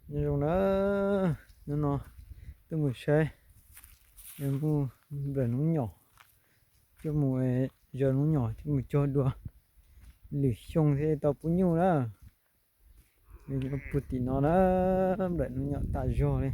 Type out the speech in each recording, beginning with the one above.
Nyob zoo na, hnub no tuaj mus saib, mus nplawm hnub nyom, coj mus zaws hnub nyom coj mus cog dua, lwm xyoo thiaj tau pub nyuj na. Puag tim no na, nplawm hnub nyom tas zog li.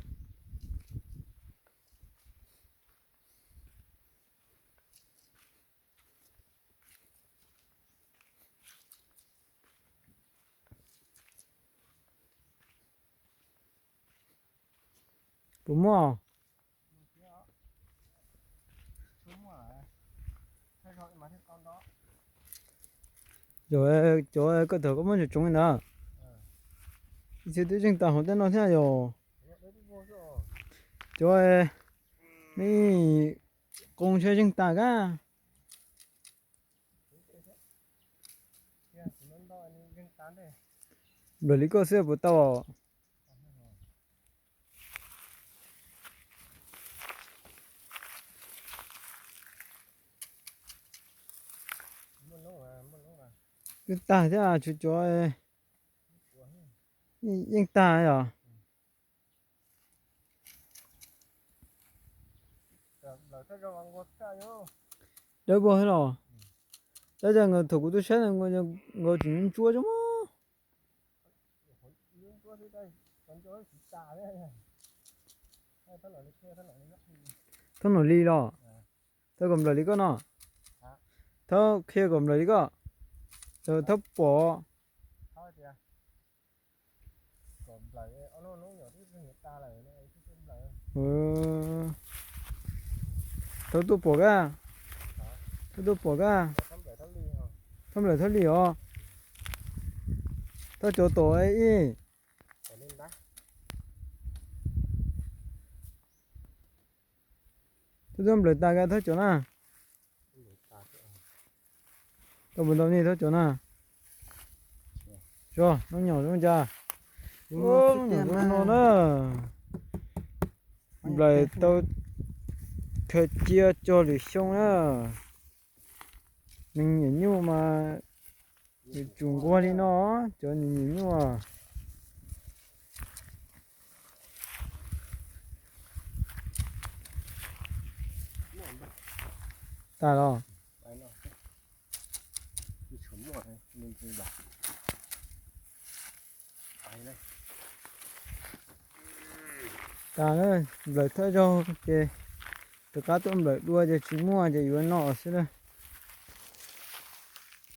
Puas muaj? Cov koj thaum koj muab tsoov tsoov li ntawd, ib txhia twb zeeg tas hauv tej no thiab yog. Cov nej qoo ntshe zeeg tas kab. Nplawm li koj xwb puas tau? Twb tag thiab, tshuav cov yeej tag yom. Dawb vog thiab los? Tab sis nkaus thaum kuv tuaj saib nkaus tseem ntsuab zoo mas. Thab Nom Lis los? Thab kom nplawm li koj no. Thab qhia kom nplawm li koj. Thab pom. Thab tuaj pom kab. Thab tuaj pom kab. Thab nplawm Thab Lis os. Thab cov tom ib. Thab tuaj nplawm tas kab Thab cov na. Tau puas tau nej Thab cov na? Hnub nyom zoo cas? Hnub nyom zoo no na. Nplawm tau khaws cia cog lwm xyoo na. Neeg nyiam nyuj mas yuav tsum nquag li no, cov nyiam nyuj. Tag los? Tas na, nplawm thawj zaug ces rov qab tuaj nplawm dua ces tsis muaj ces yuav noj xwb na.